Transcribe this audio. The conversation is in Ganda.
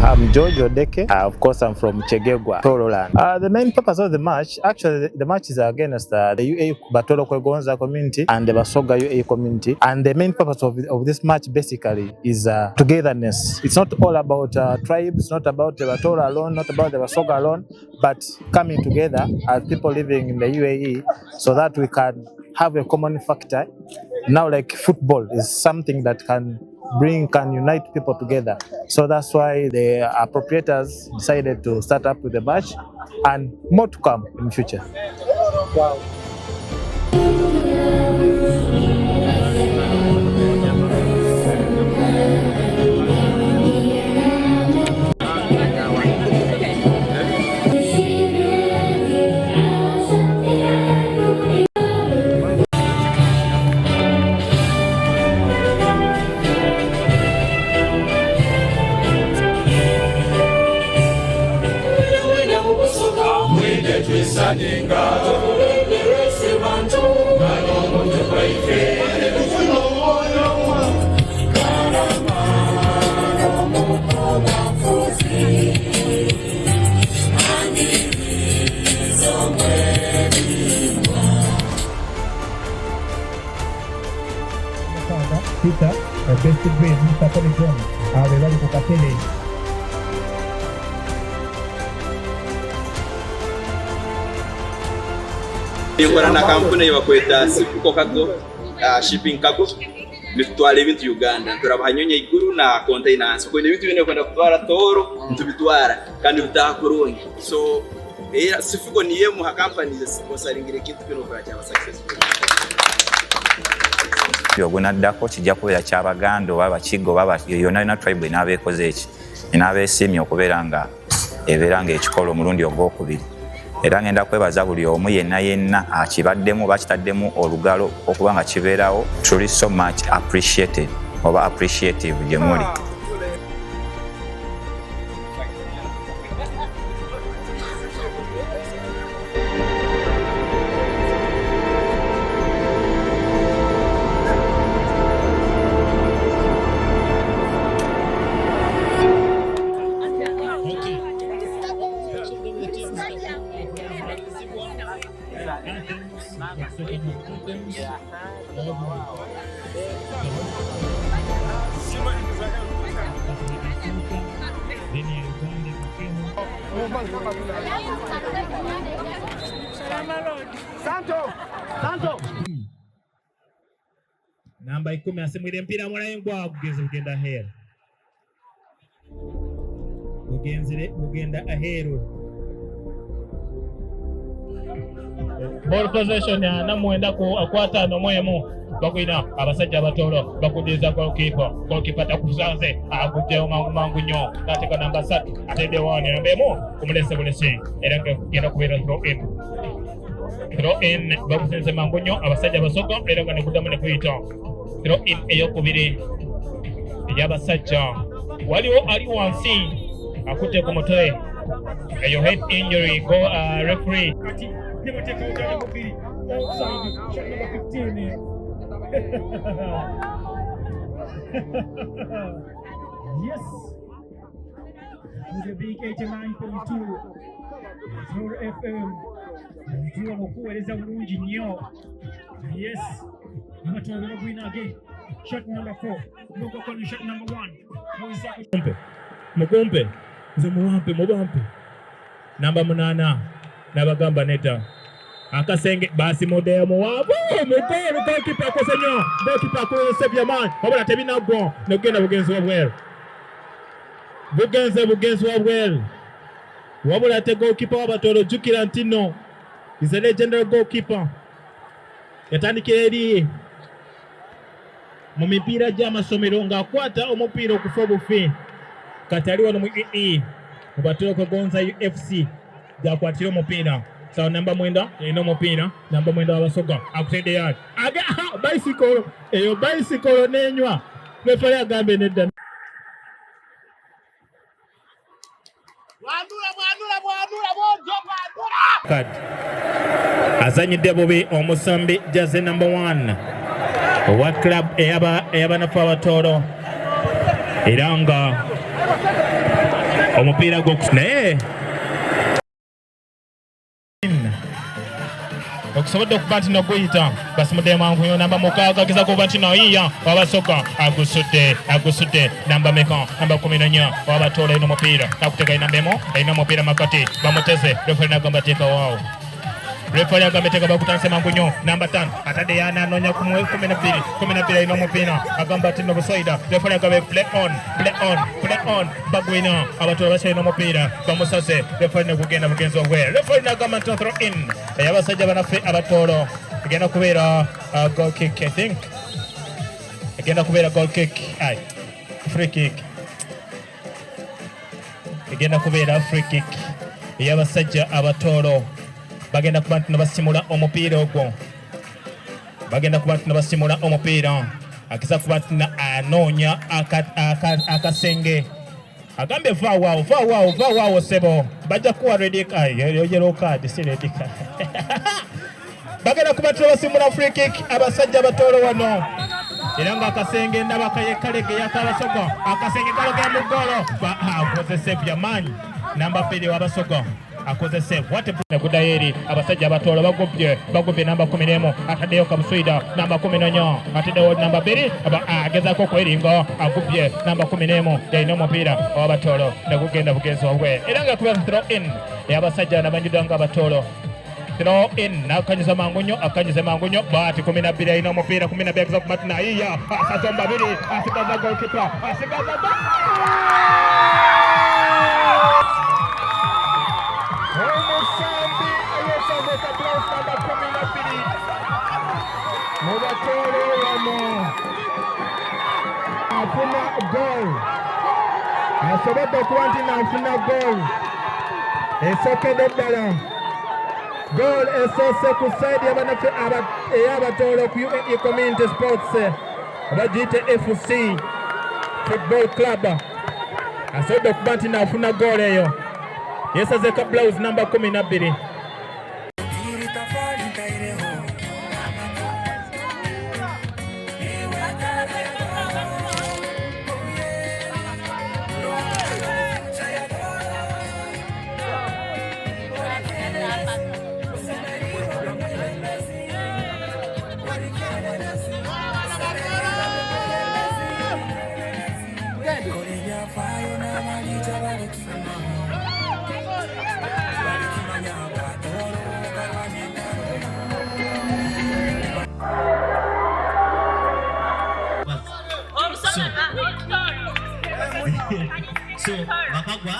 I'm George Odeke. Of course, I'm from Kyegegwa, Toroland. The main purpose of the march, actually, the march is against the UAE Batoro Kwegonza community and the Basoga UAE community. And the main purpose of this march basically is togetherness. It's not all about tribes, not about the Batoro alone, not about the Basoga alone, but coming together as people living in the UAE so that we can have a common factor. Now, like football is something that can unite people together. So that's why the appropriators decided to start up with the march, and more to come in future. Wow. Peter, Best Dream, Mr. John, be bali ku katebe. Nkora na kampuni bakweta Sifuko Cargo, shipping cargo, nitutwara ebintu Uganda, turabaha nyonyi iguru na container hansi, kwenda ebintu byona kwenda kutwara Toro, ntubitwara kandi bitaha kurungi. So era Sifuko niye muha company sponsoringire ekintu kino okora kyaba successful. Ogunaddako kijja kubeera ky'Abaganda oba Abakiga oba yonna yonna tribe enaaba ekoze eki, enaaba esiimye okubeera nga ebeera ng'ekikola omulundi ogwokubiri. Era ngenda kwebaza buli omu yenna yenna akibaddemu oba akitaddemu olugalo okuba nga kibeerawo. Truly so much appreciated oba appreciative gye muli. Namba 10 asimwire mpira mulayi gwa gugeze kugenda aheeru, gugenzere gugenda aheeru. Ball possession 49 ku 51 bagwina abasajja abatolo bakudiriza goalkeeper. Goalkeeper takusanze, aguddewo mangu mangu nnyo n'ateeka namba 3, ateddewo wano namba 1 kumulese bulesi, era nga kugenda kubeera throw in. Throw in bagusenze mangu nnyo abasajja Abasoga, era nga nekuddamu ne kuyita throw in eyokubiri ey'abasajja. Waliwo ali wansi akutte ku mutwe, eyo head injury. Go referee. Kati tebateekawo gyali mubiri, offside, shot number 15. Yes, with the big 89.2 Zoro FM tuwa okuweereza bulungi nnyo. Yes, abatwala bagwina again, shot number 4 Mugokoni, shot number 1. Mugumpe, mugumpe nze muwampe, mubampe namba 8 n'abagamba nedda, akasenge basimuddeyo muwanvu mugolu. Goalkeeper akoze nnyo, goalkeeper akozesa byamaanyi, wabula tebinaggwa, negenda bugenzi wabweru, bugenze bugenzi wabweru. Wabula ate goalkeeper w'Abatooro, jjukira nti nno is a legendary goalkeeper, yatandikira eri mu mipiira gy'amasomero ng'akwata omupiira okufa obufi. Kati ali wano mu UAE mu Batooro Kwegonza UFC gyakwatira omupiira. Sawa namba 9 erina omupiira, namba 9 w'Abasoga akutedde yaali age bicycle eyo, bicycle n'enywa. Refari agambye nedda. Card. Azanyidde bubi omusambi jersey number 1 owa club ey'abanafu Abatooro, era nga omupiira gwo naye okusobodde okuba nti noguyita basimudde mangu yo. Namba 6 ageza kuba nti noyiya Wabasoga, agusudde, agusudde. Namba meka? Namba 14 Wabatooro ino omupiira akutega. Namba 1 erina omupiira makati, bamuteze. Referi nagamba teeka waawo. Refari agambye teka. Bakutandise mangu nnyo. Namba 5 atadde yana anoonya 12. 12 alina omupiira, agamba ati no busoida. Refari agambye play on, play on, play on. Bagwina Abatooro bakyalina omupiira, bamusaze. Refari negugenda bugenzi obwe. Refari nagamba nti throw in ey'abasajja banaffe Abatooro egenda kubeera goal kick. I think egenda kubeera goal kick, ay, free kick. Egenda kubeera free kick ey'abasajja Abatooro. Bagenda kuba nti basimula omupiira ogwo, bagenda kuba nti basimula omupiira. Ageza kuba nti anoonya akasenge, agambye vaawaawo, vaawaawo, vaawaawo sebo, bajja kuwa red card, yellow card, si red card. Bagenda kuba nti basimula free kick abasajja Abatooro wano, era nga akasenge ndaba kalegeya k'Abasoga, akasenge kalogera mu ggoolo. Akoze save yamaanyi namba 2 w'Abasoga, akoze save. What a guddayo eri abasajja Abatooro. Bagubye, bagubye. Namba 11 ataddeyo Kabuswida. Namba 14 ataddeyo namba 2, agezaako okweringa, agubye. Namba 11 yalina omupiira ow'Abatooro, negugenda bugenzi wabwe, era nga kuba throw in ey'abasajja namanyiddwa nga Abatooro. Throw in nakanyuza mangu nnyo, akanyuze mangu nnyo bwati. 12 alina omupiira, 12 ageza kumatina, ayiya, asaze mu babiri, asigaza goalkeeper, asigaza. Omusambi eyesaze blouse namba 12 mu Batooro wano afuna goal, asobodde okuba nti naafuna goal esookedde ddala, goal esoose ku side y'abanaffe ey'Abatooro ku UAE Community Sports, bagiyite FC Football Club. Asobodde okuba nti naafuna goal eyo, yesaze ka blouse namba 12. Iri tafari ntaireho. Iwe ataleho. Oh yeah. Chayatoro. Osemerirwa mwebembezi. Kola ebyafaayo n'abalija balitusoma, balikimanya bwatoolo galwanye entalo. So, so Bakagwa.